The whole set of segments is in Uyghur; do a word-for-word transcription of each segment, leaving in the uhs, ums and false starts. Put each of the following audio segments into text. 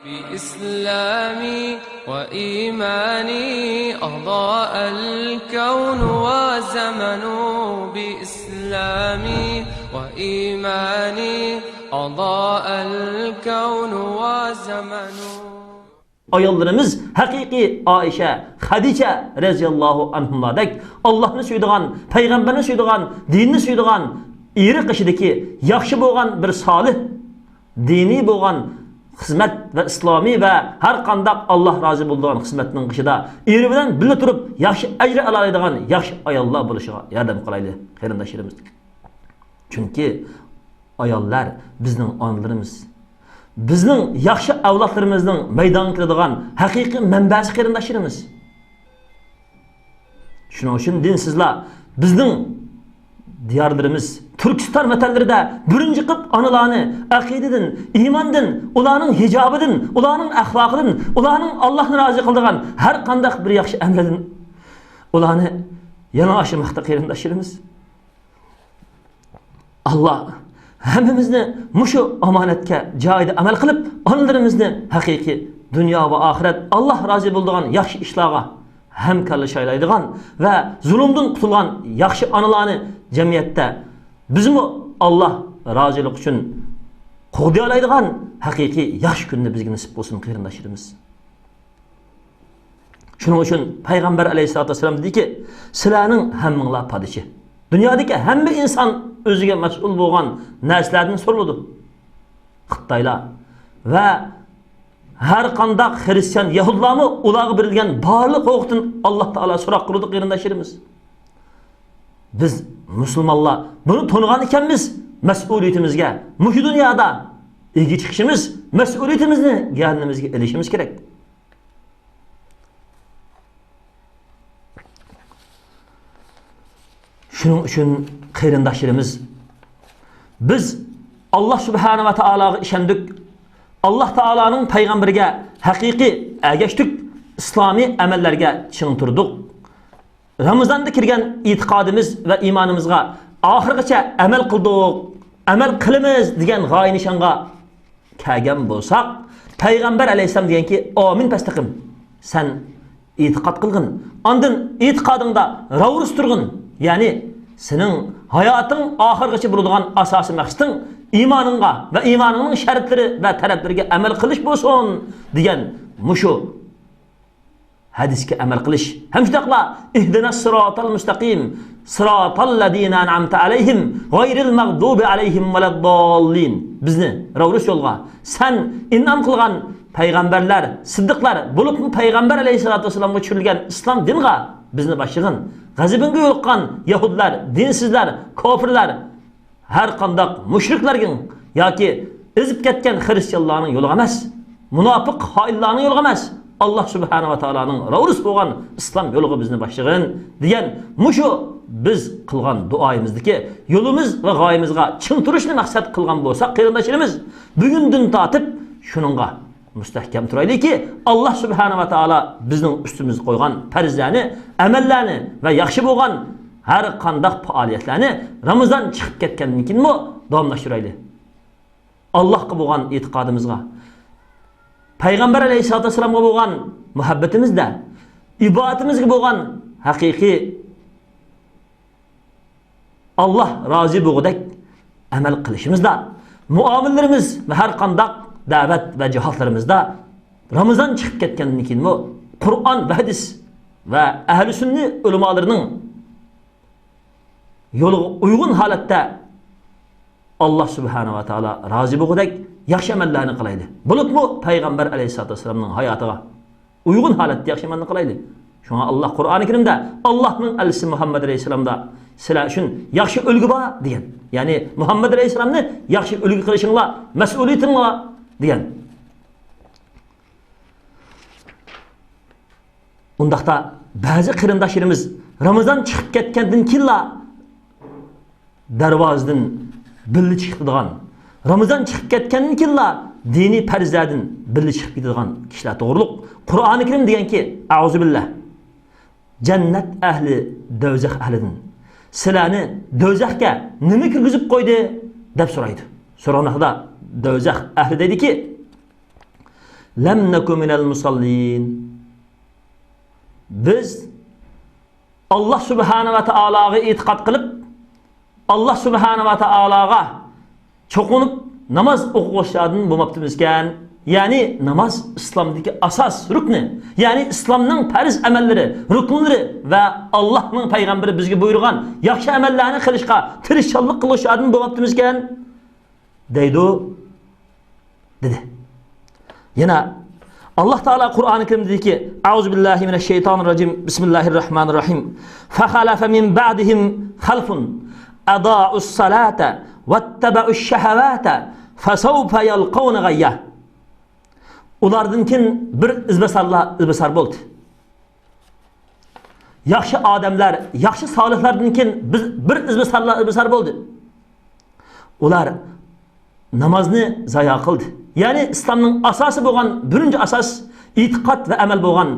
بإسلامي وإيماني أضاء الكون وزمن. بإسلامي وإيماني أضاء الكون وزمن. ئاياللىرىمىز ھەقىقىي ئائىشە، خەدىچە رەزىياللاھۇ ئەنھۇملاردەك ئاللاھنى سۆيىدىغان، پەيغەمبەرنى سۆيىدىغان، دىننى سۆيىدىغان، ئېرى قېشىدىكى ياخشى بولغان بىر سالىھ، دىنىي بولغان خىزمەت ۋە ئىسلامىي ۋە ھەر قانداق ئاللاھ رازى بولىدىغان خىزمەتنىڭ قېشىدا ئېرى بىلەن بىللە تۇرۇپ ياخشى ئەجىر ئالالايدىغان ياخشى ئاياللار بولۇشىغا ياردەم قىلايلى، قېرىنداشلىرىمىز. چۈنكى ئاياللار بىزنىڭ ئانىلىرىمىز. بىزنىڭ ياخشى ئەۋلادلىرىمىزنىڭ مەيدانغا كېلىدىغان ھەقىقىي مەنبەسى، قېرىنداشلىرىمىز. شۇنىڭ ئۈچۈن دىنسىزلار بىزنىڭ دىيارلىرىمىز، تۈركىستان ۋەتەنلىرىدە بىرىنچى قېتىپ ئانىلارنى ئەقىدىدىن، ئىماندىن، ئۇلارنىڭ ھىجابىدىن، ئۇلارنىڭ ئەخلاقىدىن، ئۇلارنىڭ ئاللاھنى رازى قىلىدىغان ھەر قانداق بىر ياخشى ئەمەلدىن ئۇلارنى يەنە ئاشىماقتا، قېرىنداشلىرىمىز. ئاللاھ ھەممىمىزنى مۇشۇ ئامانەتكە جايىدا ئەمەل قىلىپ، ئانىلىرىمىزنى ھەقىقىي دۇنيا ۋە ئاخىرەت ئاللاھ رازى بولىدىغان ياخشى ئىشلارغا ھەمكارلىشالايدىغان ۋە زۇلۇمدىن قۇتۇلغان ياخشى ئانىلارنى جەمئىيەتتە بىزمۇ ئاللاھ رازىلىقى ئۈچۈن قوغدىيالايدىغان ھەقىقىي ياخشى كۈننى بىزگە نېسىپ بولسۇن، قېرىنداشلىرىمىز. شۇنىڭ ئۈچۈن پەيغەمبەر ئەلەيھىسسالاتۇ ۋەسسالام دېدىكى، سىلەرنىڭ ھەممىڭلار پادىشى. دۇنيادىكى ھەممە ئىنسان ئۆزىگە مەسئۇل بولغان نەرسىلەردىن سورىلىدۇ. خىتايلار ۋە ھەر قانداق خىرىستىيان، يەھۇدلارمۇ ئۇلارغا بېرىلگەن بارلىق ھوقۇقتىن ئاللاھ تائالا سوراق قىلىدۇ، قېرىنداشلىرىمىز. بىز مۇسۇلمانلار بۇنى تونۇغان ئىكەنمىز، مەسئۇلىيىتىمىزگە مۇشۇ دۇنيادا ئىگە چىقىشىمىز، مەسئۇلىيىتىمىزنى گەدىنىمىزگە ئېلىشىمىز كېرەك. شۇنىڭ ئۈچۈن قېرىنداشلىرىمىز، بىز ئاللاھ سۇبھانە ۋە تائالاغا ئىشەندۇق. ئاللاھ تائالانىڭ پەيغەمبىرىگە ھەقىقىي ئەگەشتۇق. ئىسلامىي ئەمەللەرگە چىڭ تۇردۇق. رامىزاندا كىرگەن ئېتىقادىمىز ۋە ئىمانىمىزغا ئاخىرغىچە ئەمەل قىلدۇق، ئەمەل قىلىمىز دېگەن غايە نىشانغا كەلگەن بولساق، پەيغەمبەر ئەلەيھىسسالام دېگەنكى، ئامىن پەستەقىم، سەن ئېتىقاد قىلغىن، ئاندىن ئېتىقادىڭدا راۋۇرۇس تۇرغىن، يەنى سېنىڭ ھاياتىڭ ئاخىرغىچە بولىدىغان ئاساسىي مەقسىتىڭ ئىمانىڭغا ۋە ئىمانىڭنىڭ شەرتلىرى ۋە تەرەپلىرىگە ئەمەل قىلىش بولسۇن دېگەن مۇشۇ ھەدىسكە ئەمەل قىلىش ھەم شۇنداقلا اهدنا الصراط المستقيم صراط الذين أنعمت عليهم غير المغضوب عليهم ولا الضالين، بىزنى راۋۇرۇس يولغا، سەن ئىنئام قىلغان پەيغەمبەرلەر، سىددىقلار، بولۇپمۇ پەيغەمبەر ئەلەيھىسسالاتۇ ۋەسسالامغا چۈشۈرۈلگەن ئىسلام دىنىغا بىزنى باشلىغىن. غەزىپىڭگە يولۇققان يەھۇدلار، دىنسىزلەر، كاپىرلار، ھەر قانداق مۇشرىكلارنىڭ ياكى ئېزىپ كەتكەن خىرىستىيانلارنىڭ يولىغا ئەمەس، مۇناپىق خائىنلارنىڭ يولىغا ئەمەس، ئاللاھ سۇبھانە ۋە تائالانىڭ راۋۇرۇس بولغان ئىسلام يولىغا بىزنى باشلىغىن دېگەن مۇشۇ بىز قىلغان دۇئايىمىزدىكى يولىمىز ۋە غايىمىزغا چىڭ تۇرۇشنى مەقسەت قىلغان بولساق، قېرىنداشلىرىمىز، بۈگۈندىن تارتىپ شۇنىڭغا مۇستەھكەم تۇرايلىكى، ئاللاھ سۇبھانە ۋە تائالا بىزنىڭ ئۈستىمىزگە قويغان پەرزلەرنى، ئەمەللەرنى ۋە ياخشى بولغان ھەر قانداق پائالىيەتلەرنى رامىزان چىقىپ كەتكەندىن كېيىنمۇ داۋاملاشتۇرايلى. ئاللاھقا بولغان ئېتىقادىمىزغا، پەيغەمبەر ئەلەيھىسسالاتۇ ۋەسسالامغا بولغان مۇھەببىتىمىزدە، ئىبادىتىمىزگە بولغان ھەقىقىي ئاللاھ رازى بولغۇدەك ئەمەل قىلىشىمىزدا، مۇئامىلىلىرىمىز ۋە ھەر قانداق دەۋەت ۋە جىھادلىرىمىزدا رامىزان چىقىپ كەتكەندىن كېيىنمۇ قۇرئان ۋە ھەدىس ۋە ئەھلى سۈننە ئۆلىمالىرىنىڭ يولىغا ئۇيغۇن ھالەتتە ئاللاھ سۇبھانە ۋە تائالا رازى بولغۇدەك ياخشى ئەمەللەرنى قىلايلى. بولۇپمۇ پەيغەمبەر ئەلەيھىسسالاتۇ ۋەسسالامنىڭ ھاياتىغا ئۇيغۇن ھالەتتە ياخشى ئەمەلنى قىلايلى. شۇڭا ئاللاھ قۇرئانى كەرىمدە، ئاللاھنىڭ ئەلچىسى مۇھەممەد ئەلەيھىسسالامدا سىلەر ئۈچۈن ياخشى ئۈلگە بار دېگەن. يەنى مۇھەممەد ئەلەيھىسسالامنى ياخشى ئۈلگە قىلىشىڭلار مەسئۇلىيىتىڭلار دېگەن. ئۇنداقتا بەزى قېرىنداشلىرىمىز رامىزان چىقىپ كەتكەندىن كېيىنلا دەرۋازىدىن بىللە چىقىپ كېتىدىغان، رامىزان چىقىپ كەتكەندىن كېيىنلا دىنىي پەرزلەردىن بىللە چىقىپ كېتىدىغان كىشىلەر توغرۇلۇق قۇرئانى كەرىم دېگەنكى، ئەئۇزۇبىللا، جەننەت ئەھلى دوزاخ ئەھلىدىن، سىلەرنى دوزاخقا نېمە كىرگۈزۈپ قويدى؟ دەپ سورايدۇ. سورىغان ۋاقتىدا دوزاخ ئەھلى دەيدۇكى، لم نك من المصلين. بىز ئاللاھ سۇبھانە ۋە تائالاغا ئېتىقاد قىلىپ، ئاللاھ سۇبھانە ۋە تائالاغا چوقۇنۇپ ناماز ئوقۇغۇچىلاردىن بولماپتىمىزكەن. يەنى ناماز ئىسلامدىكى ئاساس رۇكنى، يەنى ئىسلامنىڭ پەرز ئەمەللىرى، رۇكنلىرى ۋە ئاللاھنىڭ پەيغەمبىرى بىزگە بۇيرۇغان ياخشى ئەمەللەرنى قىلىشقا تىرىشچانلىق قىلغۇچىلاردىن بولماپتىمىزكەن دەيدۇ، دېدى. يەنە ئاللاھ تائالا قۇرئانى كەرىمدىكى، أعوذ بالله من الشيطان الرجيم، بسم الله الرحمن الرحيم، فخلف من بعدهم خلف أضاعوا الصلاة واتبعوا الشهوات فسوف يلقون غيا. ئۇلاردىن كېيىن بىر ئىزباسارلار ئىزباسار بولدى. ياخشى ئادەملەر، ياخشى سالىھلاردىن كېيىن بىز بىر ئىزباسارلار ئىزباسار بولدى. ئۇلار نامازنى زايا قىلدى. يەنى ئىسلامنىڭ ئاساسى بولغان، بىرىنچى ئاساس ئېتىقاد ۋە ئەمەل بولغان،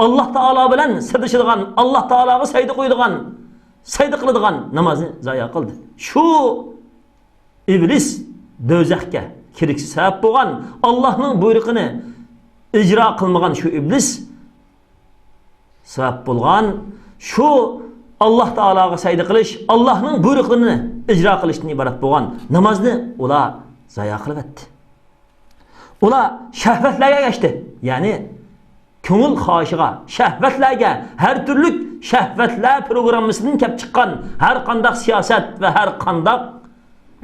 ئاللاھ تائالا بىلەن سىردىشىدىغان، ئاللاھ تائالاغا سەجدە قويىدىغان، سەجدە قىلىدىغان نامازنى زايا قىلدى. شۇ ئىبلىس دوزاخقا كىرىشكە سەۋەب بولغان، ئاللاھنىڭ بۇيرۇقىنى ئىجرا قىلمىغان شۇ ئىبلىس سەۋەب بولغان، شۇ ئاللاھ تائالاغا سەجدە قىلىش، ئاللاھنىڭ بۇيرۇقىنى ئىجرا قىلىشتىن ئىبارەت بولغان نامازنى ئۇلار زايا قىلىۋەتتى. ئۇلار شەھۋەتلەرگە ئەگەشتى. يەنى كۆڭۈل خاھىشىغا، شەھۋەتلەرگە، ھەر تۈرلۈك شەھۋەتلەر پروگراممىسىدىن كەپ چىققان ھەر قانداق سىياسەت ۋە ھەر قانداق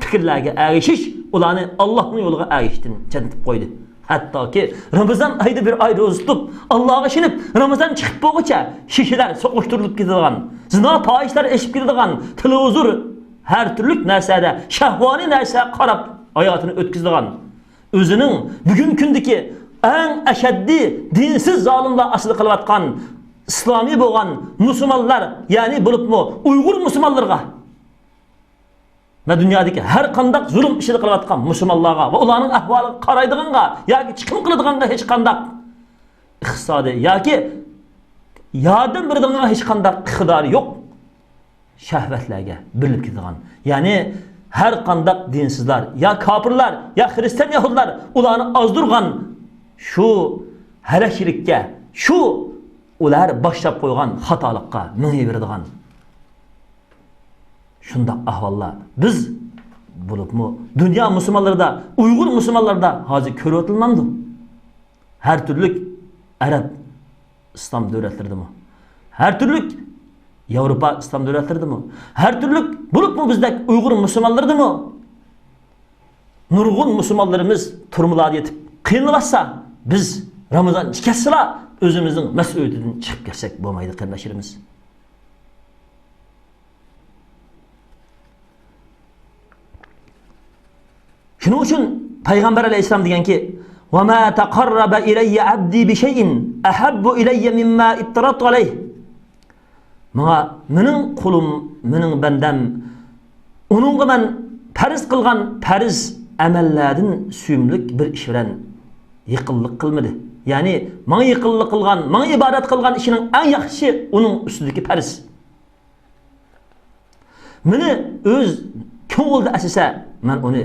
پىكىرلەرگە ئەگىشىش ئۇلارنى ئاللاھنىڭ يولىغا ئەگىشىشتىن چەتنىتىپ قويدى. ھەتتاكى رامىزان ئايدا بىر ئاي روزا تۇتۇپ، ئاللاھقا ئىشىنىپ، رامىزان چىقىپ بولغۇچە شېشىلەر سوقۇشتۇرۇلۇپ كېتىدىغان، زىنا، پاھىشىلەر ئېشىپ كېتىدىغان، تېلېۋىزور، ھەر تۈرلۈك نەرسىلەردە، شەھۋانىي نەرسىلەرگە قاراپ ھاياتىنى ئۆتكۈزىدىغان، ئۆزىنىڭ بۈگۈنكى كۈندىكى ئەڭ ئەشەددىي دىنسىز زالىملار ئاستىدا قېلىۋاتقان ئىسلامىي بولغان مۇسۇلمانلار، يەنى بولۇپمۇ ئۇيغۇر مۇسۇلمانلىرىغا ۋە دۇنيادىكى ھەر قانداق زۇلۇم ئىچىدە قېلىۋاتقان مۇسۇلمانلارغا ۋە ئۇلارنىڭ ئەھۋالىغا قارايدىغانغا ياكى چىقىم قىلىدىغانغا ھېچقانداق ئىقتىسادىي ياكى ياردەم بېرىدىغانغا ھېچقانداق ئىقتىدارى يوق شەھۋەتلەرگە بېرىلىپ كېتىدىغان، يەنى ھەر قانداق دىنسىزلار يا كاپىرلار يا خىرىستىيان يەھۇدىيلار ئۇلارنى ئازدۇرغان شۇ ھەلەك-شېرىككە، شۇ ئۇلار باشلاپ قويغان خاتالىققا مېڭىۋېرىدىغان شۇنداق ئەھۋاللار بىز بولۇپمۇ دۇنيا مۇسۇلمانلىرىدا، ئۇيغۇر مۇسۇلمانلىرىدا ھازىر كۆرۈۋېتىلمامدۇ؟ ھەر تۈرلۈك ئەرەب ئىسلام دۆلەتلىرىدىمۇ، ھەر تۈرلۈك ياۋروپا ئىسلام دۆلەتلىرىدىمۇ، ھەر تۈرلۈك بولۇپمۇ بىزدەك ئۇيغۇر مۇسۇلمانلىرىدىمۇ نۇرغۇن مۇسۇلمانلىرىمىز تۈرمىلەردە يېتىپ قىينىلىۋاتسا، بىز رامىزان كەتسىلا ئۆزىمىزنىڭ مەسئۇلىيىتىدىن چىقىپ كەتسەك بولمايدۇ، قېرىنداشلىرىمىز. شۇنىڭ ئۈچۈن پەيغەمبەر ئەلەيھىسسالام دېگەنكى، وما تقرب إلي عبدي بشيء أحب إلي مما افترضت عليه. ماڭا مېنىڭ قۇلۇم، مېنىڭ بەندەم ئۇنىڭغا مەن پەرز قىلغان پەرز ئەمەللەردىن سۆيۈملۈك بىر ئىش بىلەن يېقىنلىق قىلمىدى. يەنى ماڭا يېقىنلىق قىلغان، ماڭا ئىبادەت قىلغان ئىشىنىڭ ئەڭ ياخشىسى ئۇنىڭ ئۈستىدىكى پەرز. مېنى ئۆز كۆڭلىدە ئەسلىسە، مەن ئۇنى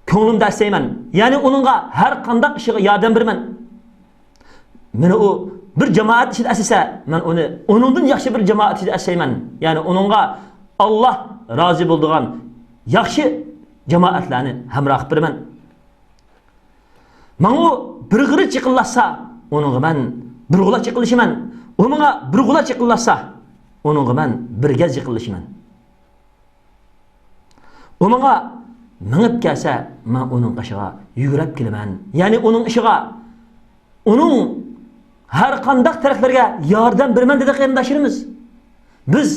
كۆڭلۈمدە ئەسلەيمەن. يەنى ئۇنىڭغا ھەر قانداق ئىشىغا ياردەم بېرىمەن. مېنى ئۇ بىر جامائەت ئىچىدە ئەسلىسە، مەن ئۇنى ئۇنىڭدىن ياخشى بىر جامائەت ئىچىدە ئەسلەيمەن. يەنى ئۇنىڭغا ئاللاھ رازى بولىدىغان ياخشى جامائەتلەرنى ھەمراھ قىلىپ بېرىمەن. ماڭا ئۇ بىر غېرىچ يېقىنلاشسا، ئۇنىڭغا مەن بىر غۇلاچ يېقىنلىشىمەن. ئۇ ماڭا بىر غۇلاچ يېقىنلاشسا، ئۇنىڭغا مەن بىر گەز يېقىنلىشىمەن. ئۇ ماڭا مېڭىپ كەلسە، مەن ئۇنىڭ قېشىغا يۈگۈرۈپ كېلىمەن. يەنى ئۇنىڭ ئىشىغا، ئۇنىڭ ھەر قانداق تەرەپلىرىگە ياردەم بېرىمەن، دېدى قېرىنداشلىرىمىز. بىز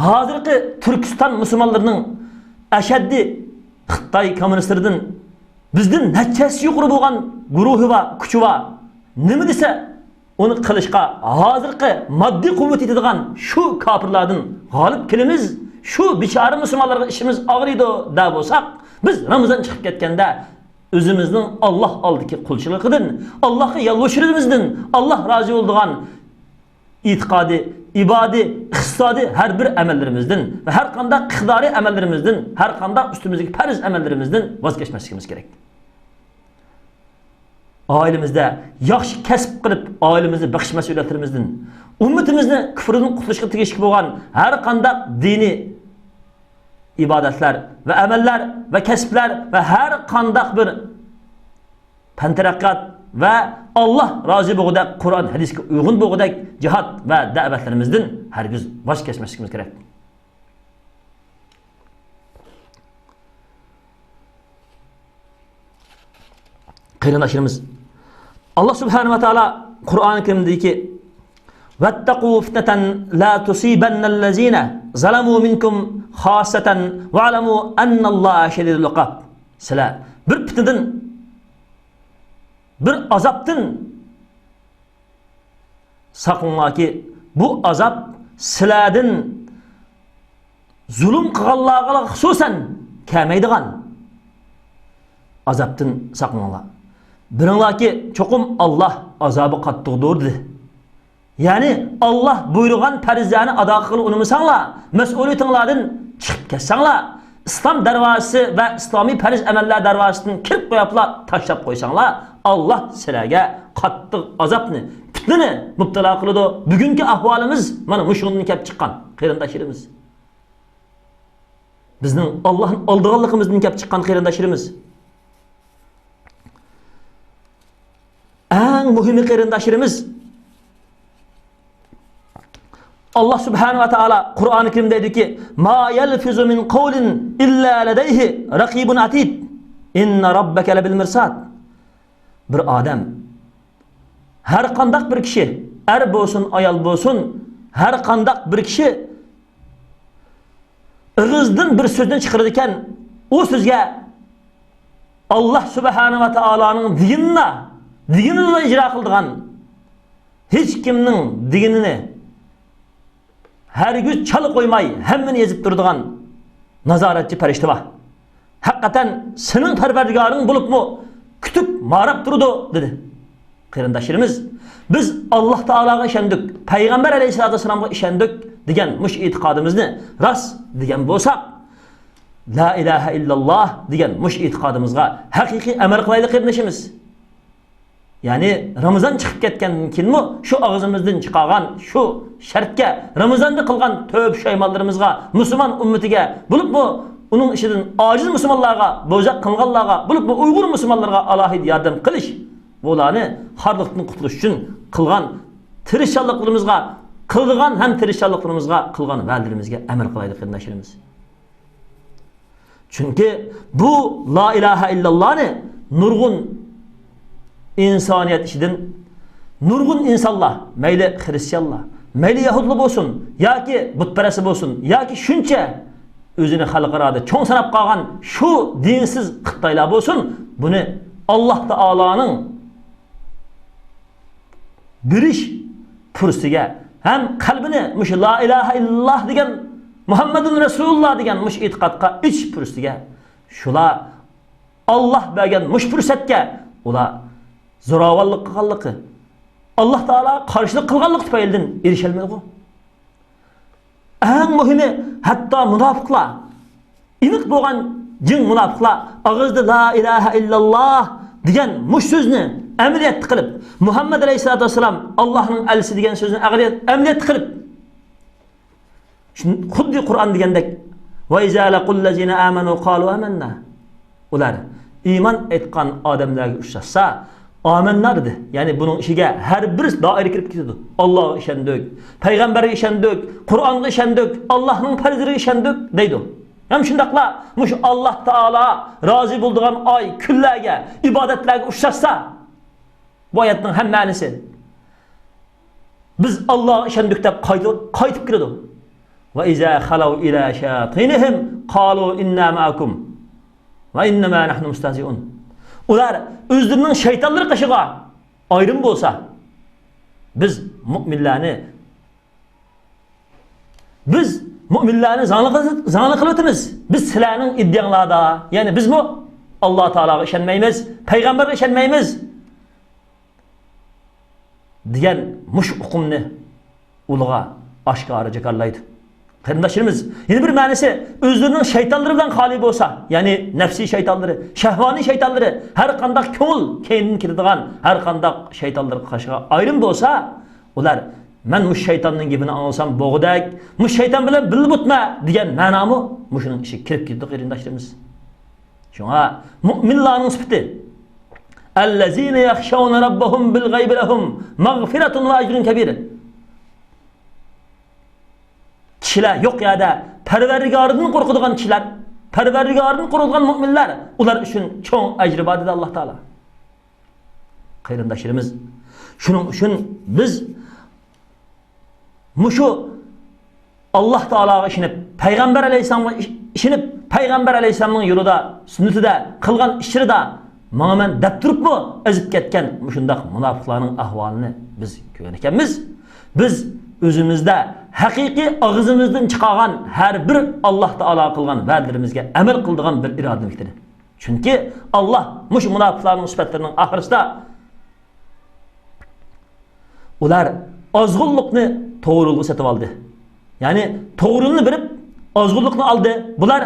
ھازىرقى تۈركىستان مۇسۇلمانلىرىنىڭ ئەشەددىي خىتاي كوممۇنىستلىرىدىن بىزدىن نەچچە ھەسسە يۇقىرى بولغان گۇرۇھى بار، كۈچى بار. نېمە دېسە، ئۇنى قىلىشقا ھازىرقى ماددىي قۇۋۋىتى يېتىدىغان شۇ كاپىرلاردىن غالىب كېلىمىز، شۇ بىچارە مۇسۇلمانلارغا ئىچىمىز ئاغرىيدۇ دەپ بولساق، بىز رامىزان چىقىپ كەتكەندە ئۆزىمىزنىڭ ئاللاھ ئالدىدىكى قۇلچىلىقىدىن، ئاللاھقا يالۋۇرۇشىمىزدىن، ئاللاھ رازى بولىدىغان ئېتىقادىي، ئىبادىي، ئىقتىسادىي ھەر بىر ئەمەللىرىمىزدىن ۋە ھەر قانداق ئىقتىدارىي ئەمەللىرىمىزدىن، ھەر قانداق ئۈستىمىزدىكى پەرز ئەمەللىرىمىزدىن ۋاز كەچمەسلىكىمىز كېرەك. ئائىلىمىزدە ياخشى كەسىپ قىلىپ، ئائىلىمىزنى بېقىش مەسئۇلىيەتلىرىمىزدىن، ئۈممىتىمىزنى كۇفرىدىن قۇتۇلۇشقا تېگىشلىك بولغان ھەر قانداق دىنىي ئىبادەتلەر ۋە ئەمەللەر ۋە كەسىپلەر ۋە ھەر قانداق بىر پەن تەرەققىيات ۋە ئاللا رازى بولغۇدەك، قۇرئان، ھەدىسكە ئۇيغۇن بولغۇدەك جىھاد ۋە دەۋەتلىرىمىزدىن ھەرگىز ۋاز كەچمەسلىكىمىز كېرەك. قېرىنداشلىرىمىز، ئاللا سۇبھانەھۇ ۋە تائالا قۇرئانى كەرىمدىكى، «واتقوا فتنة لا تصيبن الذين ظلموا منكم خاصة واعلموا أن الله شديد العقاب.» سىلەر بىر پىتنىدىن، بىر ئازابتىن ساقلىنىڭلاركى، بۇ ئازاب سىلەردىن زۇلۇم قىلغانلارغا خۇسۇسەن كەلمەيدىغان ئازابتىن ساقلىنىڭلار. بىلىڭلاركى، چوقۇم ئاللا ئازابى قاتتىقدۇر، دېدى. يەنى، ئاللا بۇيرۇغان پەرزلەرنى ئادا قىلغىلى ئۇنىمىساڭلار، مەسئۇلىيىتىڭلاردىن چىقىپ كەتسەڭلار، ئىسلام دەرۋازىسى ۋە ئىسلامىي پەرز ئەمەللەر دەرۋازىسىدىن كىرىپ قويۇپلا تاشلاپ قويساڭلار، ئاللا سىلەرگە قاتتىق ئازابنى، پىتنىنى مۇپتىلا قىلىدۇ. بۈگۈنكى ئەھۋالىمىز مانا مۇشۇندىن كەپ چىققان، قېرىنداشلىرىمىز. بىزنىڭ ئاللانى ئالدىغانلىقىمىزدىن كەپ چىققان، قېرىنداشلىرىمىز. ئەڭ مۇھىمى، قېرىنداشلىرىمىز، ئاللا سۇبھانەھۇ ۋە تائالا قۇرئانى كەرىمدە دەيدۇكى، «ما يەلفىزۇ مىن قەۋلىن ئىللا لەدەيھى رەقىبۇن ئەتىد. ئىننە رەببەكە لەبىل مىرساد.» بىر ئادەم، ھەر قانداق بىر كىشى، ئەر بولسۇن، ئايال بولسۇن، ھەر قانداق بىر كىشى ئېغىزدىن بىر سۆزنى چىقىرىدىكەن، ئۇ سۆزگە ئاللا سۇبھانەھۇ ۋە تائالانىڭ دېگىنىلا، دېگىنىلا ئىجرا قىلىدىغان، ھېچكىمنىڭ دېگىنىنى ھەرگىز چالا قويماي، ھەممىنى يېزىپ تۇرىدىغان نازارەتچى پەرىشتە بار. ھەقىقەتەن سېنىڭ پەرۋەردىگارىڭ بولۇپمۇ كۈتۈپ، ماراپ تۇرىدۇ، دېدى. قېرىنداشلىرىمىز، بىز ئاللا تائالاغا ئىشەندۇق، پەيغەمبەر ئەلەيھىسسالاتۇ ۋەسسالامغا ئىشەندۇق دېگەن مۇشۇ ئېتىقادىمىزنى راست دېگەن بولساق، لا ئىلاھە ئىللاللا دېگەن مۇشۇ ئېتىقادىمىزغا ھەقىقىي ئەمەل قىلايلى، قېرىندىشىمىز. يەنى رامىزان چىقىپ كەتكەندىن كېيىنمۇ شۇ ئاغزىمىزدىن چىقارغان شۇ شەرتكە، رامىزاندا قىلغان تۆبە پۇشايمانلىرىمىزغا، مۇسۇلمان ئۈممىتىگە، بولۇپمۇ ئۇنىڭ ئىچىدىن ئاجىز مۇسۇلمانلارغا، بوزەك قىلغانلارغا، بولۇپمۇ ئۇيغۇر مۇسۇلمانلىرىغا ئالاھىدە ياردەم قىلىش، بۇلارنى خارلىقتىن قۇتۇلۇش ئۈچۈن قىلغان تىرىشچانلىقلىرىمىزغا، قىلغان ھەم تىرىشچانلىقلىرىمىزغا، قىلغان ۋەدىلىرىمىزگە ئەمەل قىلايلى، قېرىنداشلىرىمىز. چۈنكى بۇ لا ئىلاھە ئىللاللانى نۇرغۇن ئىنسانىيەت ئىچىدىن نۇرغۇن ئىنسانلار، مەيلى خىرىستىيانلار، مەيلى يەھۇدلار بولسۇن، ياكى بۇتپەرەسلەر بولسۇن، ياكى شۇنچە ئۆزىنى خەلقئارادا چوڭ ساناپ قالغان شۇ دىنسىز خىتايلار بولسۇن، بۇنى ئاللا تائالانىڭ بېرىش پۇرسىتىگە ھەم قەلبىنى مۇشۇ لا ئىلاھە ئىللاللا دېگەن، مۇھەممەدۇن رەسۇلۇللا دېگەن مۇشۇ ئېتىقادقا ئېچىش پۇرسىتىگە، شۇلار ئاللا بەرگەن مۇشۇ پۇرسەتكە ئۇلار زوراۋانلىق قىلغانلىقى، ئاللا تائالا قارشىلىق قىلغانلىقى تۈپەيلىدىن ئېرىشەلمىدىغۇ. ئەڭ مۇھىمى، ھەتتا مۇناپىقلار، ئېنىق بولغان جىڭ مۇناپىقلار ئاغزىدا لا ئىلاھە ئىللاللا دېگەن مۇشۇ سۆزنى ئەمەلىيەتتە قىلىپ، مۇھەممەد ئەلەيھىسسالاتۇ ۋەسسالام ئاللاھنىڭ ئەلچىسى دېگەن سۆزنى ئەمەلىيەت، ئەمەلىيەتتە قىلىپ، شۇ-، خۇددى قۇرئان دېگەندەك، «ۋە ئىزا لەقۇللەزىنە ئامەنۇ قالۇ ئامەننا.» ئۇلار ئىمان ئېيتقان ئادەملەرگە ئۇچراشسا، «ئامەننا» دېدى. يەنى بۇنىڭ ئىچىگە ھەر بىر دائىرە كىرىپ كېتىدۇ. «ئاللاغا ئىشەندۇق، پەيغەمبەرگە ئىشەندۇق، قۇرئانغا ئىشەندۇق، ئاللاھنىڭ پەرزلىرىگە ئىشەندۇق» دەيدۇ. ھەم شۇنداقلا مۇشۇ ئاللاھ تائالا رازى بولىدىغان ئاي، كۈنلەرگە، ئىبادەتلەرگە ئۇچراشسا، بۇ ئايەتنىڭ ھەم مەنىسى، «بىز ئاللاغا ئىشەندۇق» دەپ قايتىپ، قايتىپ كېلىدۇ. «ۋە ئىزا خەلەۋ ئىلە شەياتىنىھىم قالۇ ئىننا مەئەكۇم ۋە ئىننەما نەھنۇ مۇستەھزىئۇن.» ئۇلار ئۆزلىرىنىڭ شەيتانلىرى قېشىغا ئايرىم بولسا، بىز مۇئمىنلارنى، بىز مۇئمىنلارنى زاڭلىق، زاڭلىق قىلىۋاتىمىز. بىز سىلەرنىڭ ئىدىيەڭلاردا، يەنى بىزمۇ ئاللا تائالاغا ئىشەنمەيمىز، پەيغەمبەرگە ئىشەنمەيمىز دېگەن مۇشۇ ئۇقۇمنى ئۇلىغا ئاشكارا جاكارلايدۇ. قېرىنداشلىرىمىز، يەنە بىر مەنىسى، ئۆزلىرىنىڭ شەيتانلىرى بىلەن خالىي بولسا، يەنى نەپسىي شەيتانلىرى، شەھۋانىي شەيتانلىرى، ھەر قانداق كۆڭۈل كەينىدىن كېلىدىغان ھەر قانداق شەيتانلىرىغا قارشىغا ئايرىم بولسا، ئۇلار، «مەن مۇشۇ شەيتاننىڭ گېپىنى ئاڭلىسام بولغۇدەك، مۇشۇ شەيتان بىلەن بىللە بولۇپمەن» دېگەن مەنامۇ مۇشۇنىڭ ئىچىگە كىرىپ كېتىدۇ، قېرىنداشلىرىمىز. شۇڭا مۇئمىنلارنىڭ سۈپىتى، «الذين يخشون ربهم بالغيب لهم مغفرة وأجر كبير». كىشىلەر يوق يەردە پەرۋەردىگارىدىن قورقىدىغان كىشىلەر، پەرۋەردىگارىدىن قورقىدىغان مۇئمىنلار، ئۇلار ئۈچۈن چوڭ ئەجرى بار، دېدى ئاللاھ تائالا. قېرىنداشلىرىمىز، شۇنىڭ ئۈچۈن بىز مۇشۇ ئاللاھ تائالاغا ئىشىنىپ، پەيغەمبەر ئەلەيھىسسالامغا ئىش-، ئىشىنىپ، پەيغەمبەر ئەلەيھىسسالامنىڭ يولىدا، سۈننىتىدە، قىلغان ئىشلىرىدا ماڭىمەن دەپ تۇرۇپمۇ ئېزىپ كەتكەن مۇشۇنداق مۇناپىقلارنىڭ ئەھۋالىنى بىز كۆرگەن ئىكەنمىز. بىز ئۆزىمىزدە ھەقىقىي ئاغزىمىزدىن چىقارغان ھەر بىر ئاللاھ تائالاغا قىلغان ۋەدىلىرىمىزگە ئەمەل قىلىدىغان بىر ئىرادىلىكتىرى. چۈنكى ئاللاھ مۇشۇ مۇناپىقلارنىڭ سۈپەتلىرىنىڭ ئاخىرىسىدا، ئۇلار ئازغۇنلۇقنى توغرىلىققا سېتىۋالدى. يەنى توغرىنى بېرىپ، ئازغۇنلۇقنى ئالدى. بۇلار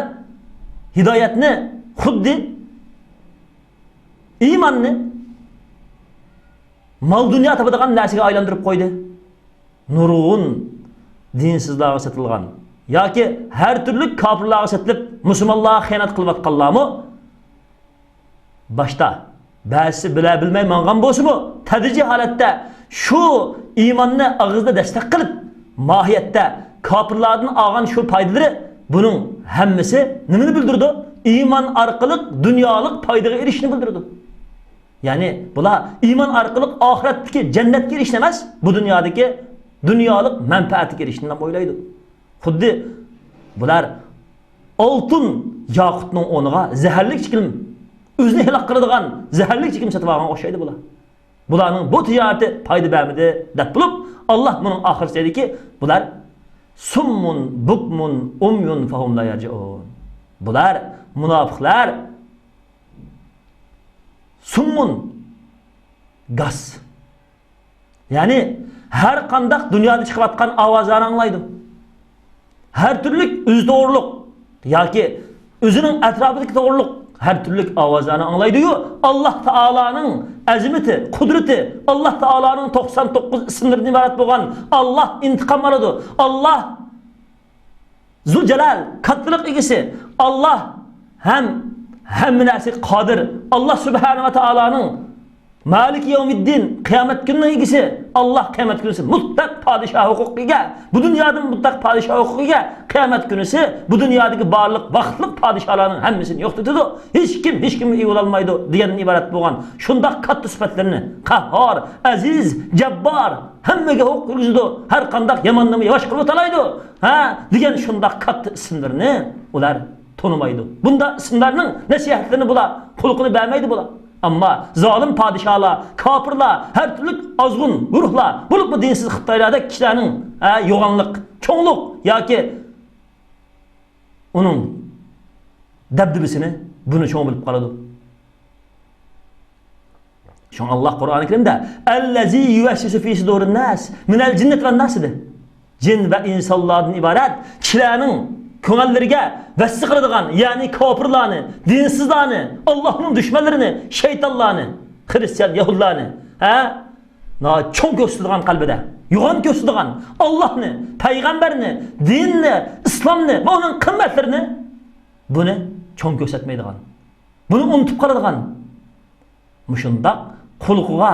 ھىدايەتنى خۇددى ئىماننى مال-دۇنيا تاپىدىغان نەرسىگە ئايلاندۇرۇپ قويدى. نۇرغۇن دىنسىزلارغا سېتىلغان ياكى ھەر تۈرلۈك كاپىرلارغا سېتىلىپ، مۇسۇلمانلارغا خىيانەت قىلىۋاتقانلارمۇ باشتا بەزىسى بىلە بىلمەي ماڭغان بولسىمۇ، تەدرىجىي ھالەتتە شۇ ئىماننى ئاغزىدا دەستەك قىلىپ، ماھىيەتتە كاپىرلاردىن ئالغان شۇ پايدىلىرى، بۇنىڭ ھەممىسى نېمىنى بىلدۈرىدۇ؟ ئىمان ئارقىلىق دۇنيالىق پايدىغا ئېرىشىشنى بىلدۈرىدۇ. يەنى بۇلار ئىمان ئارقىلىق ئاخىرەتتىكى جەننەتكە ئېرىشىشنى ئەمەس، بۇ دۇنيادىكى دۇنيالىق مەنپەئەتكە ئېرىشىشنى ئويلايدۇ. خۇددى بۇلار ئالتۇن ياقۇتنىڭ ئورنىغا زەھەرلىك چېكىم، ئۆزىنى ھالاك قىلىدىغان زەھەرلىك چېكىم سېتىپ ئالغانغا ئوخشايدۇ بۇلار. بۇلارنىڭ بۇ تىجارىتى پايدا بەرمىدى دەپ بولۇپ، ئاللاھ بۇنىڭ ئاخىرىسىدا دەيدىكى، بۇلار سۇممۇن بۇكمۇن ئۇميۇن فەھۇم لا يەرجىئۇن. بۇلار مۇناپىقلار، سۇممۇن، گاس. يەنى ھەر قانداق دۇنيادا چىقىۋاتقان ئاۋازلارنى ئاڭلايدۇ. ھەر تۈرلۈك ئۆزى توغرۇلۇق ياكى ئۆزىنىڭ ئەتراپىدىكى توغرۇلۇق ھەر تۈرلۈك ئاۋازلارنى ئاڭلايدۇ-يۇ، ئاللاھ تائالانىڭ ئەزىمىتى، قۇدرىتى، ئاللاھ تائالانىڭ توقسان توققۇز ئىسىملىرىدىن ئىبارەت بولغان، ئاللاھ ئىنتىقام ئالىدۇ، ئاللاھ زۇلجالال، كاتتىلىق ئىگىسى، ئاللاھ ھەم ھەممە نەرسىگە قادىر، ئاللاھ سۇبھانەھۇ ۋە تائالانىڭ مالىكى يەۋمىددىن، قىيامەت كۈنىنىڭ ئىگىسى، ئاللاھ قىيامەت كۈنىسى مۇتلەق پادىشاھ ھوقۇقىغا ئىگە، بۇ دۇنيادىمۇ مۇتلەق پادىشاھ ھوقۇقىغا ئىگە، قىيامەت كۈنىسى بۇ دۇنيادىكى بارلىق ۋاقىتلىق پادىشاھلارنىڭ ھەممىسىنى يوقىتىدۇ، ھېچكىم ھېچكىمگە ئىگە بولالمايدۇ دېگەندىن ئىبارەت بولغان شۇنداق كاتتا سۈپەتلىرىنى، قەھھار، ئەزىز، جاببار، ھەممىگە ھوقۇق كىرگۈزىدۇ، ھەر قانداق ياماننىمۇ ياۋاش قىلىۋېتەلەيدۇ، ھە، دېگەن شۇنداق كاتتا ئىسىملىرىنى ئۇلار تونۇمايدۇ. بۇنداق ئىسىملارنىڭ نەسىھەتلىرىنى بۇلار، قۇلىقىنى بەرمەيدۇ بۇلار. ئەمما زالىم پادىشاھلار، كاپىرلار، ھەر تۈرلۈك ئازغۇن گۇرۇھلار، بولۇپمۇ دىنسىز خىتايلاردەك كىشىلەرنىڭ، ھە، يوغانلىق، چوڭلۇق ياكى ئۇنىڭ دەبدىبىسىنى بۇنى چوڭ بىلىپ قالىدۇ. شۇڭا ئاللاھ قۇرئانى كەرىمدە، «ئەللەزى يۇۋەسۋىسۇ فى سۇدۇرىن ناس مىنەل جىننەتى ۋەن ناس» دېدى. جىن ۋە ئىنسانلاردىن ئىبارەت كىشىلەرنىڭ كۆڭۈللىرىگە ۋەسۋەسە قىلىدىغان، يەنى كاپىرلارنى، دىنسىزلارنى، ئاللاھنىڭ دۈشمەنلىرىنى، شەيتانلارنى، خىرىستىيان، يەھۇدلارنى، ھە؟ ناھايىتى چوڭ كۆرسىتىدىغان قەلبىدە، يوغان كۆرسىتىدىغان، ئاللاھنى، پەيغەمبەرنى، دىننى، ئىسلامنى ۋە ئۇنىڭ قىممەتلىرىنى، بۇنى چوڭ كۆرسەتمەيدىغان، بۇنى ئۇنتۇپ قالىدىغان، مۇشۇنداق قۇلىقىغا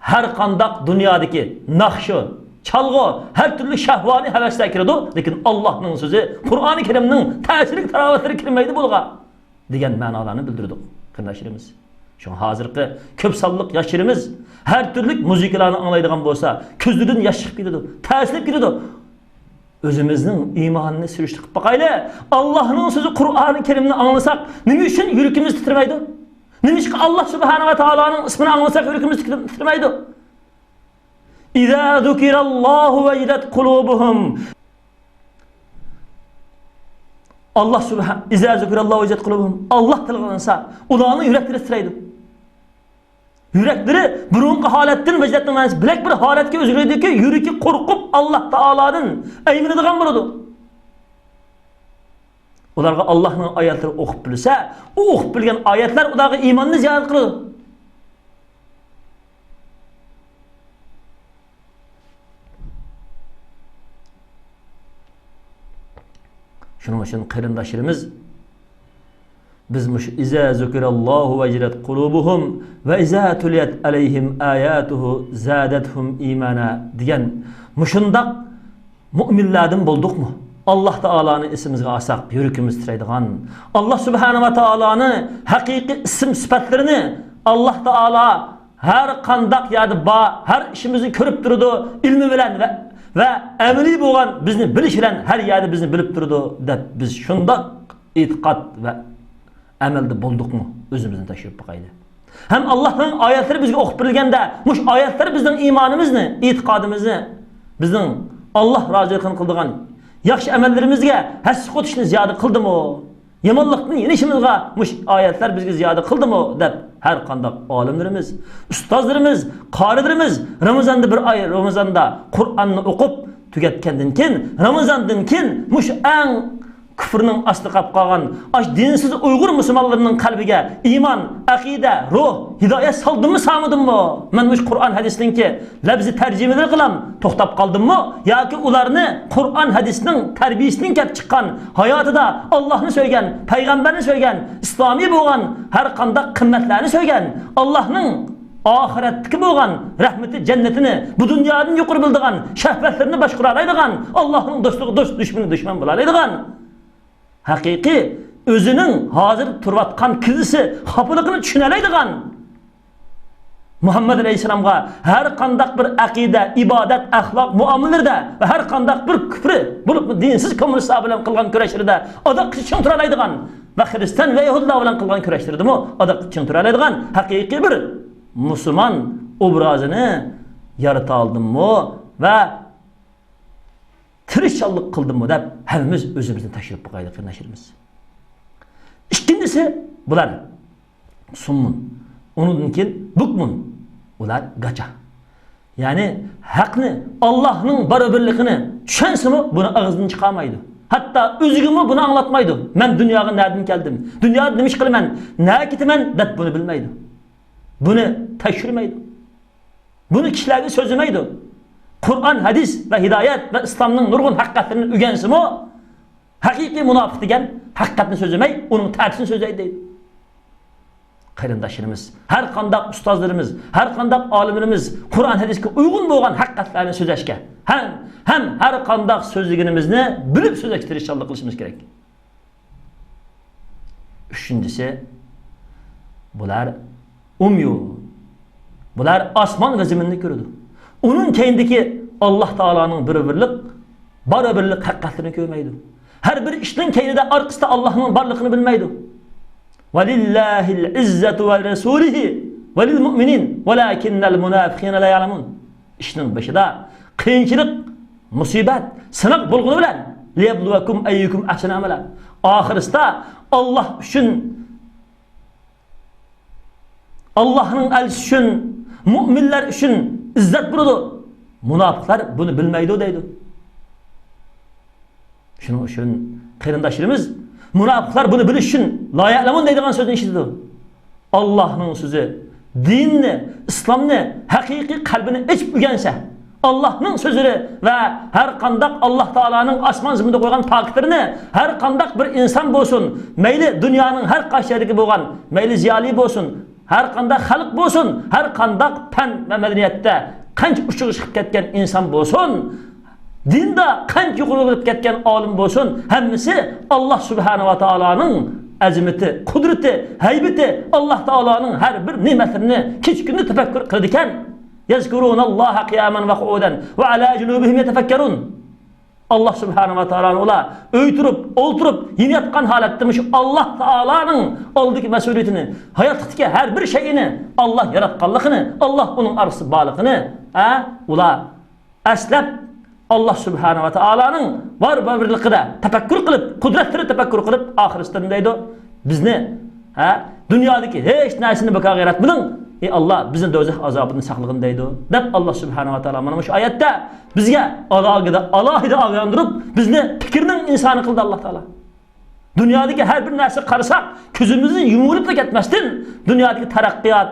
ھەر قانداق دۇنيادىكى ناخشا، چالغۇ، ھەر تۈرلۈك شەھۋانىي ھەۋەسلەر كىرىدۇ، لېكىن ئاللاھنىڭ سۆزى، قۇرئانى كەرىمنىڭ تەسىرلىك تاراۋەتلىرى كىرمەيدۇ بۇلارغا، دېگەن مەنالارنى بىلدۈرىدۇ، قېرىنداشلىرىمىز. شۇڭا ھازىرقى كۆپ سانلىق ياشلىرىمىز ھەر تۈرلۈك مۇزىكىلارنى ئاڭلايدىغان بولسا، كۆزلىرىدىن ياش چىقىپ كېتىدۇ، تەسىرلىنىپ كېتىدۇ. ئۆزىمىزنىڭ ئىمانىنى سۈرۈشتە قىلىپ باقايلى. ئاللاھنىڭ سۆزى قۇرئانى كەرىمنى ئاڭلىساق، نېمە ئۈچۈن يۈرىكىمىز تىترىمەيدۇ؟ نېمىشقا ئاللاھ سۇبھانەھۇ ۋە تائالانىڭ ئىسمىنى ئاڭلىساق، يۈرىكىمىز تىترىمەيدۇ؟ «ئىزا زۇكىراللاھۇ ۋەجىلەت قۇلۇبۇھۇم.» ئاللاھ سۇبھان-، «ئىزا زۇكىراللاھۇ ۋەجىلەت قۇلۇبۇھۇم.» ئاللاھ تىلغا ئېلىنسا، ئۇلارنىڭ يۈرەكلىرى تىترەيدۇ. يۈرەكلىرى بۇرۇنقى ھالەتتىن ۋەجىلەتنىڭ مەنىسى بىلەك بىر ھالەتكە ئۆزگىرىدۇكى، يۈرىكى قورقۇپ، ئاللاھ تائالادىن ئەيمىنىدىغان بولىدۇ. ئۇلارغا ئاللاھنىڭ ئايەتلىرى ئوقۇپ بىلسە، ئۇ ئوقۇپ بىلگەن ئايەتلەر ئۇلارغا ئىماننى زىيادە قىلىدۇ. شۇنىڭ ئۈچۈن قېرىنداشلىرىمىز، بىز مۇشۇ «إذا ذكر الله وجلت قلوبهم وإذا تليت عليهم آياته زادتهم إيمانا» دېگەن مۇشۇنداق مۇئمىنلاردىن بولدۇقمۇ؟ ئاللاھ تائالانى ئېسىمىزگە ئالساق، يۈرىكىمىز تىترەيدىغان، ئاللاھ سۇبھانەھۇ ۋە تائالانى ھەقىقىي ئىسىم سۈپەتلىرىنى، ئاللاھ تائالا ھەر قانداق يەردە بار، ھەر ئىشىمىزنى كۆرۈپ تۇرىدۇ، ئىلمى بىلەن ۋە، ۋە ئەمەلىي بولغان بىزنى بىلىش بىلەن ھەر يەردە بىزنى بىلىپ تۇرىدۇ دەپ، بىز شۇنداق ئېتىقاد ۋە ئەمەلدە بولدۇقمۇ؟ ئۆزىمىزنى تەكشۈرۈپ باقايلى. ھەم ئاللاھنىڭ ئايەتلىرى بىزگە ئوقۇپ بېرىلگەندە، مۇشۇ ئايەتلەر بىزنىڭ ئىمانىمىزنى، ئېتىقادىمىزنى، بىزنىڭ ئاللاھ رازىلىقىنى قىلىدىغان ياخشى ئەمەللىرىمىزگە ھەسسە قوشۇشنى زىيادە قىلدىمۇ؟ يامانلىقتىن يېنىشىمىزغا مۇشۇ ئايەتلەر بىزگە زىيادە قىلدىمۇ؟ دەپ، ھەر قانداق ئالىملىرىمىز، ئۇستازلىرىمىز، قارىلىرىمىز رامىزاندا بىر ئاي، رامىزاندا قۇرئاننى ئوقۇپ تۈگەتكەندىن كېيىن، رامىزاندىن كېيىن مۇشۇ ئەڭ كۇفرنىڭ ئاستىدا قاپ قالغان ئاش دىنسىز ئۇيغۇر مۇسۇلمانلىرىنىڭ قەلبىگە ئىمان، ئەقىدە، روھ، ھىدايەت سالدىممۇ، سالمىدىممۇ؟ مەن مۇشۇ قۇرئان ھەدىسنىڭكى لەپزى تەرجىمىلىرى قىلام توختاپ قالدىممۇ؟ ياكى ئۇلارنى قۇرئان ھەدىسنىڭ تەربىيىسىدىن كەپ چىققان، ھاياتىدا ئاللاھنى سۆيگەن، پەيغەمبەرنى سۆيگەن، ئىسلامىي بولغان ھەر قانداق قىممەتلەرنى سۆيگەن، ئاللاھنىڭ ئاخىرەتتىكى بولغان رەھمىتى، جەننىتىنى بۇ دۇنيادىن يۇقىرى بىلىدىغان، شەھۋەتلىرىنى باشقۇرالايدىغان، ئاللاھنىڭ دوستىغا دوست، دۈشمىنىگە دۈشمەن بولالايدىغان، ھەقىقىي ئۆزىنىڭ ھازىر تۇرۇۋاتقان كىرىزىسى، خاپىلىقىنى چۈشىنەلەيدىغان، مۇھەممەد ئەلەيھىسسالامغا ھەر قانداق بىر ئەقىدە، ئىبادەت، ئەخلاق، مۇئامىلىلىرىدە ۋە ھەر قانداق بىر كۇپرى، بولۇپمۇ دىنسىز كوممۇنىستلار بىلەن قىلغان كۈرەشلىرىدە ئاداققىچە چىڭ تۇرالايدىغان ۋە خىرىستىيان ۋە يەھۇدىيلار بىلەن قىلغان كۈرەشلىرىدىمۇ ئاداققىچە چىڭ تۇرالايدىغان ھەقىقىي بىر مۇسۇلمان ئوبرازىنى يارىتالدىممۇ ۋە تىرىشچانلىق قىلدىممۇ دەپ، ھەممىمىز ئۆزىمىزنى تەكشۈرۈپ باقايلى، قېرىنداشلىرىمىز. ئىككىنچىسى، بۇلار سۇممۇن. ئۇنىڭدىن كېيىن بۇكمۇن. ئۇلار گاچا. يەنى ھەقنى، ئاللاھنىڭ بار بىرلىكىنى چۈشەنسىمۇ، بۇنى ئاغزىدىن چىقارمايدۇ. ھەتتا ئۆزىگىمۇ بۇنى ئاڭلاتمايدۇ. مەن دۇنياغا نەدىن كەلدىم؟ دۇنيادا نېمە ئىش قىلىمەن؟ نەگە كېتىمەن؟ دەپ بۇنى بىلمەيدۇ. بۇنى تەكشۈرمەيدۇ. بۇنى كىشىلەرگە سۆزلىمەيدۇ. قۇرئان، ھەدىس ۋە ھىدايەت ۋە ئىسلامنىڭ نۇرغۇن ھەقىقەتلىرىنى ئۆگەنسىمۇ، ھەقىقىي مۇناپىق دېگەن ھەقىقەتنى سۆزلىمەي، ئۇنىڭ تەرسىنى سۆزلەيدۇ دەيدۇ. قېرىنداشلىرىمىز، ھەر قانداق ئۇستازلىرىمىز، ھەر قانداق ئالىملىرىمىز قۇرئان، ھەدىسكە ئۇيغۇن بولغان ھەقىقەتلەرنى سۆزلەشكە ھەم، ھەم ھەر قانداق سۆزلىگىنىمىزنى بىلىپ سۆزلەشكە تىرىشچانلىق قىلىشىمىز كېرەك. ئۈچىنچىسى، بۇلار ئۇميۇ. بۇلار ئاسمان ۋە زېمىننى كۆرىدۇ. ئۇنىڭ كەينىدىكى ئاللاھ تائالانىڭ بىر-بىرلىك، بار-بىرلىك ھەقىقەتلىرىنى كۆرمەيدۇ. ھەر بىر ئىشنىڭ كەينىدە، ئارقىسىدا ئاللاھنىڭ بارلىقىنى بىلمەيدۇ. ولله العزة ولرسوله وللمؤمنين ولكن المنافقين لا يعلمون. ئىشنىڭ بېشىدا قىيىنچىلىق، مۇسىبەت، سىناق بولغىنى بىلەن، ليبلوكم أيكم أحسن عملا. ئاخىرسىدا ئاللاھ ئۈچۈن، ئاللاھنىڭ ئەلچىسى ئۈچۈن، مۇئمىنلار ئۈچۈن ئىززەت بولىدۇ. مۇناپىقلار بۇنى بىلمەيدۇ دەيدۇ. شۇنىڭ ئۈچۈن قېرىنداشلىرىمىز، مۇناپىقلار بۇنى بىلىش ئۈچۈن لا يەلەمۇن دەيدىغان سۆزنى ئىشلىتىدۇ. ئاللاھنىڭ سۆزى، دىننى، ئىسلامنى ھەقىقىي قەلبىنى ئېچىپ ئۆگەنسە، ئاللاھنىڭ سۆزلىرى ۋە ھەر قانداق ئاللاھ تائالانىڭ ئاسمان زېمىندا قويغان پاكىتلىرىنى ھەر قانداق بىر ئىنسان بولسۇن، مەيلى دۇنيانىڭ ھەر قايسى يېرىدىكى بولغان، مەيلى زىيالىي بولسۇن، ھەر قانداق خەلق بولسۇن، ھەر قانداق پەن ۋە مەدەنىيەتتە قانچە ئۇچىغا چىقىپ كەتكەن ئىنسان بولسۇن، دىندا قانچە يۇقىرى بولۇپ كەتكەن ئالىم بولسۇن، ھەممىسى ئاللاھ سۇبھانەھۇ ۋە تائالانىڭ ئەزىمىتى، قۇدرىتى، ھەيبىتى، ئاللاھ تائالانىڭ ھەر بىر نېمەتلىرىنى كېچە-كۈندە تەپەككۇر قىلىدىكەن. يذكرون الله قياما وقعودا وعلى جنوبهم يتفكرون. ئاللاھ سۇبھانەھۇ ۋە تائالانى ئۇلار ئۆي تۇرۇپ، ئولتۇرۇپ، يېنىياتقان ھالەتتە مۇشۇ ئاللاھ تائالانىڭ ئالدىدىكى مەسئۇلىيىتىنى، ھاياتلىقتىكى ھەر بىر شەيئىنى، ئاللاھ ياراتقانلىقىنى، ئاللاھ ئۇنىڭ ئارقىسىدا بارلىقىنى، ھە، ئۇلار ئەسلەپ، ئاللاھ سۇبھانەھۇ ۋە تائالانىڭ بار بىرلىكىدە تەپەككۇر قىلىپ، قۇدرەتلىرى تەپەككۇر قىلىپ، ئاخىرسىدا نېمە دەيدۇ؟ بىزنى، ھە، دۇنيادىكى ھېچ نەرسىنى بىكارغا ياراتمىدىڭ، ئەي ئاللاھ، بىزنى دوزاخ ئازابىدىن ساقلىغىن دەيدۇ، دەپ ئاللاھ سۇبھانەھۇ ۋە تائالا مانا مۇشۇ ئايەتتە بىزگە ئالاھىدە، ئالاھىدە ئاگاھلاندۇرۇپ، بىزنى پىكىرنىڭ ئىنسانى قىلدى ئاللاھ تائالا. دۇنيادىكى ھەر بىر نەرسىگە قارىساق، كۆزىمىزنى يۇمۇۋېلىپلا كەتمەستىن، دۇنيادىكى تەرەققىيات،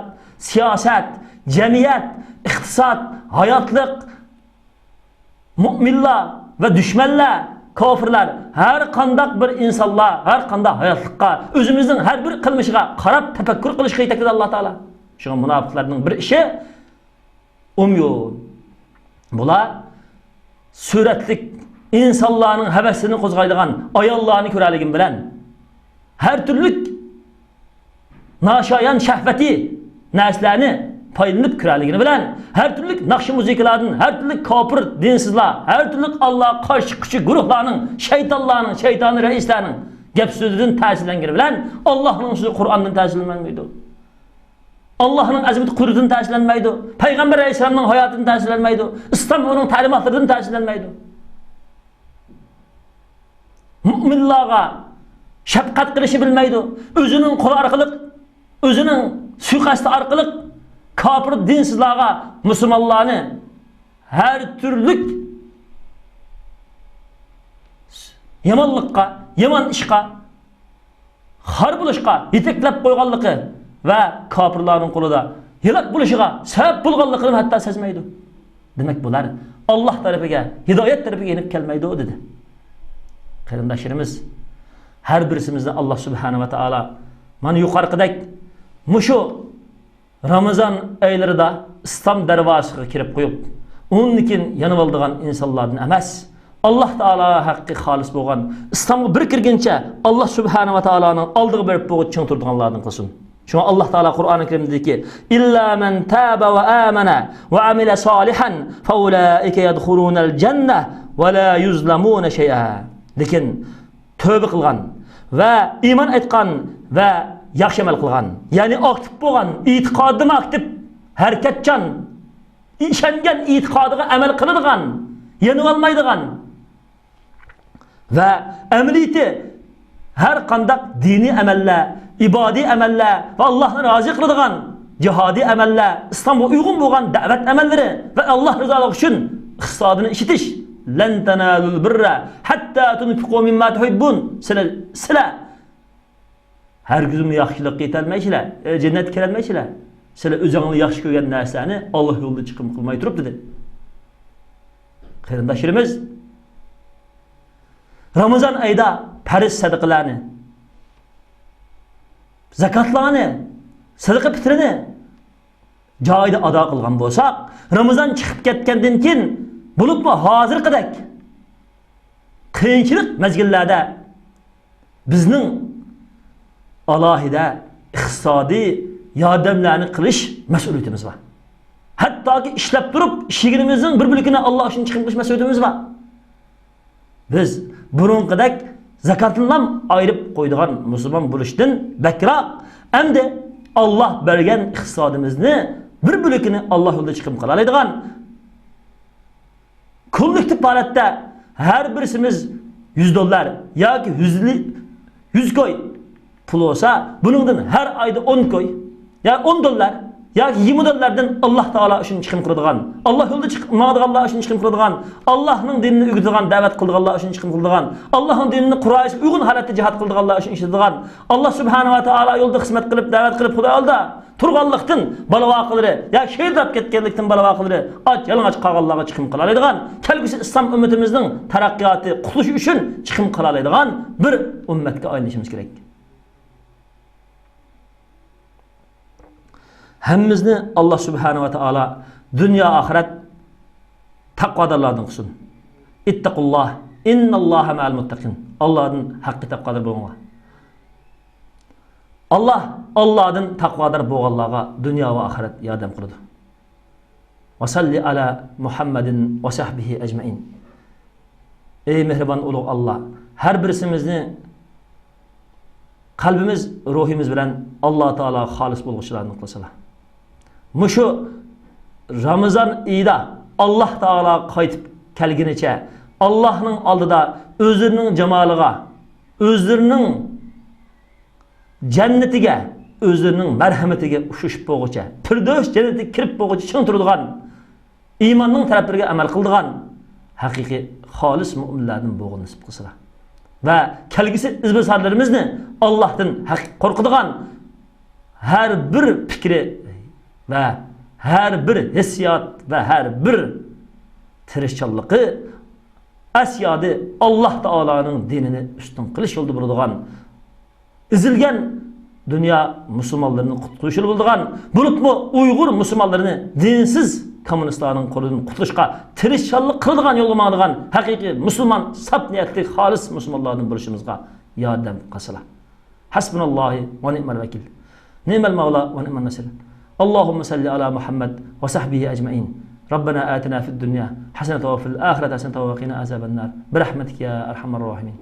سىياسەت، جەمئىيەت، ئىقتىساد، ھاياتلىق، مۇئمىنلار ۋە دۈشمەنلەر، كاپىرلار، ھەر قانداق بىر ئىنسانلار، ھەر قانداق ھاياتلىققا، ئۆزىمىزنىڭ ھەر بىر قىلمىشىغا قاراپ تەپەككۇر قىلىشقا يېتەكلىدى ئاللا تائالا. شۇڭا مۇناپىقلارنىڭ بىر ئىشى، ئۇميۇن. بۇلار سۈرەتلىك ئىنسانلارنىڭ ھەۋەسىنى قوزغايدىغان ئاياللارنى كۆرەلىگىنى بىلەن، ھەر تۈرلۈك ناشايان شەھۋەتىي نەرسىلەرنى پايدىلىنىپ كۆرەلىگىنى بىلەن، ھەر تۈرلۈك ناخشا مۇزىكىلاردىن، ھەر تۈرلۈك كاپىر، دىنسىزلار، ھەر تۈرلۈك ئاللاغا قارشى چىققۇچى گۇرۇھلارنىڭ، شەيتانلارنىڭ، شەيتانىي رەئىسلەرنىڭ گەپ سۆزىدىن تەسىرلەنگىنى بىلەن، ئاللانىڭ سۆزى قۇرئاندىن تەسىرلەنمەيدۇ. ئاللاھنىڭ ئەزىمىتى، قۇدرىتىدىن تەسىرلەنمەيدۇ. پەيغەمبەر ئەلەيھىسسالامنىڭ ھاياتىدىن تەسىرلەنمەيدۇ. ئىسلام ئۇنىڭ تەلىماتلىرىدىن تەسىرلەنمەيدۇ. مۇئمىنلارغا شەپقەت قىلىشنى بىلمەيدۇ. ئۆزىنىڭ قولى ئارقىلىق، ئۆزىنىڭ سۇيىقەستى ئارقىلىق كاپىر دىنسىزلارغا مۇسۇلمانلارنى ھەر تۈرلۈك يامانلىققا، يامان ئىشقا، خار بولۇشقا يېتەكلەپ قويغانلىقى ۋە كاپىرلارنىڭ قولىدا ھالاك بولۇشىغا سەۋەب بولغانلىقىنى ھەتتا سەزمەيدۇ. دېمەك، بۇلار ئاللاھ تەرىپىگە، ھىدايەت تەرىپىگە يېنىپ كەلمەيدۇ، دېدى. قېرىنداشلىرىمىز، ھەر بىرسىمىزنى ئاللاھ سۇبھانەھۇ ۋە تائالا مانا يۇقىرىقىدەك مۇشۇ رامىزان ئايلىرىدا ئىسلام دەرۋازىسىغا كىرىپ قويۇپ، ئۇنىڭدىن كېيىن يېنىۋالىدىغان ئىنسانلاردىن ئەمەس، ئاللاھ تائالا ھەققى خالىس بولغان، ئىسلامغا بىر كىرگىنچە ئاللاھ سۇبھانەھۇ ۋە تائالانىڭ ئالدىغا بېرىپ بولغۇچە چىڭ تۇرىدىغانلاردىن قىلسۇن. شۇڭا ئاللاھ تائالا قۇرئانى كەرىمدىكى، «إلا من تاب وآمن وعمل صالحا فأولئك يدخلون الجنة ولا يظلمون شيئا.» لېكىن تۆبە قىلغان ۋە ئىمان ئېيتقان ۋە ياخشى ئەمەل قىلغان، يەنى ئاكتىپ بولغان، ئېتىقادىمۇ ئاكتىپ، ھەرىكەتچان، ئىشەنگەن ئېتىقادىغا ئەمەل قىلىدىغان، يېنىۋالمايدىغان ۋە ئەمەلىيىتى ھەر قانداق دىنىي ئەمەللەر، ئىبادىي ئەمەللەر ۋە ئاللاھنى رازى قىلىدىغان جىھادىي ئەمەللەر، ئىسلامغا ئۇيغۇن بولغان دەۋەت ئەمەللىرى ۋە ئاللاھ رىزالىقى ئۈچۈن ئىقتىسادىنى ئىشلىتىش. لن تنالوا البر حتى تنفقوا مما تحبون. سىلەر، سىلەر ھەرگىزمۇ ياخشىلىققا يېتەلمەيسىلەر، ئە، جەننەتكە كىرەلمەيسىلەر. سىلەر ئۆزۈڭلار ياخشى كۆرگەن نەرسىلەرنى ئاللاھ يولىدا چىقىم قىلماي تۇرۇپ، دېدى. قېرىنداشلىرىمىز، رامىزان ئايدا پەرز سەدىقىلەرنى، زاكاتلارنى، سەدىقە پىترىنى جايىدا ئادا قىلغان بولساق، رامىزان چىقىپ كەتكەندىن كېيىن، بولۇپمۇ ھازىرقىدەك قىيىنچىلىق مەزگىللەردە بىزنىڭ ئالاھىدە ئىقتىسادىي ياردەملەرنى قىلىش مەسئۇلىيىتىمىز بار. ھەتتاكى ئىشلەپ تۇرۇپ، ئىشلىگىنىمىزنىڭ بىر بۆلىكىنى ئاللا ئۈچۈن چىقىم قىلىش مەسئۇلىيىتىمىز بار. بىز بۇرۇنقىدەك زاكاتنىلا ئايرىپ قويىدىغان مۇسۇلمان بولۇشتىن بەكرەك، ئەمدى ئاللا بەرگەن ئىقتىسادىمىزنى بىر بۆلىكىنى ئاللا يولىدا چىقىم قىلالايدىغان، كوللېكتىپ ھالەتتە ھەر بىرسىمىز يۈز دوللار ياكى يۈز، يۈز كوي پۇل بولسا، بۇنىڭدىن ھەر ئايدا ئون كوي يا ئون دوللار ياكى يىگىرمە دوللاردىن ئاللا تائالا ئۈچۈن چىقىم قىلىدىغان، ئاللا يولىدا چىقىپ ماڭىدىغانلار ئۈچۈن چىقىم قىلىدىغان، ئاللانىڭ دىنىنى ئۆگىتىدىغان، دەۋەت قىلىدىغانلار ئۈچۈن چىقىم قىلىدىغان، ئاللانىڭ دىنىنى قۇرۇشقا ئۇيغۇن ھالەتتە جىھاد قىلىدىغانلار ئۈچۈن ئىشلىتىدىغان، ئاللا سۇبھانەھۇ ۋە تائالا يولىدا خىزمەت قىلىپ، دەۋەت قىلىپ، خۇدا ئالدىدا تۇرغانلىقتىن بالا-ۋاقىلىرى يا شېھىتلەپ كەتكەنلىكتىن بالا-ۋاقىلىرى ئاچ-يالىڭاچ قالغانلارغا چىقىم قىلالايدىغان، كەلگۈسى ئىسلام ئۈممىتىمىزنىڭ تەرەققىياتى، قۇتۇلۇشى ئۈچۈن چىقىم قىلالايدىغان بىر ئۈممەتكە ئايلىنىشىمىز كېرەك. ھەممىمىزنى ئاللا سۇبھانەھۇ ۋە تائالا دۇنيا ئاخىرەت تەقۋادارلاردىن قىلسۇن. اتقوا الله إن الله مع المتقين. ئاللادىن ھەققىي تەقۋادار بولۇڭلار. ئاللا، ئاللادىن تەقۋادار بولغانلارغا دۇنيا ۋە ئاخىرەت ياردەم قىلىدۇ. وصل على محمد وصحبه أجمعين. ئەي مېھرىبان ئۇلۇغ ئاللا، ھەر بىرسىمىزنى قەلبىمىز، روھىمىز بىلەن ئاللا تائالاغا خالىس بولغۇچىلاردىن قىلسىلا. مۇشۇ رامىزان ئېيىدا ئاللا تائالاغا قايتىپ كەلگىنىچە، ئاللانىڭ ئالدىدا ئۆزلىرىنىڭ جامالىغا، ئۆزلىرىنىڭ جەننىتىگە، ئۆزلىرىنىڭ مەرھەمىتىگە ئۇچرىشىپ بولغۇچە، پىردەۋس جەننىتىگە كىرىپ بولغۇچە چىڭ تۇرىدىغان، ئىماننىڭ تەرەپلىرىگە ئەمەل قىلىدىغان ھەقىقىي خالىس مۆمىنلەردىن بولغىنى نېسىپ قىلسىلا. ۋە كەلگۈسى ئىزباسارلىرىمىزنى ئاللاھتىن ھەقىقىي قورقىدىغان، ھەر بىر پىكرى ۋە ھەر بىر ھېسسىيات ۋە ھەر بىر تىرىشچانلىقى ئەسيادى ئاللاھ تائالانىڭ دىنىنى ئۈستۈن قىلىش يولىدا بولىدىغان، ئېزىلگەن دۇنيا مۇسۇلمانلىرىنى قۇتقۇزۇشىلا بولىدىغان، بولۇپمۇ ئۇيغۇر مۇسۇلمانلىرىنى دىنسىز كوممۇنىستلارنىڭ قولىدىن قۇتۇلۇشقا تىرىشچانلىق قىلىدىغان يولغا ماڭىدىغان ھەقىقىي مۇسۇلمان، ساپ نىيەتلىك خالىس مۇسۇلمانلاردىن بولۇشىمىزغا ياردەم قىلسىلا. حسبنا الله ونعم الوكيل. نعم المولى ونعم النصير. اللهم صل على محمد وصحبه أجمعين. ربنا آتنا في الدنيا حسنة وفي الآخرة حسنة وقنا عذاب النار. برحمتك يا أرحم الراحمين.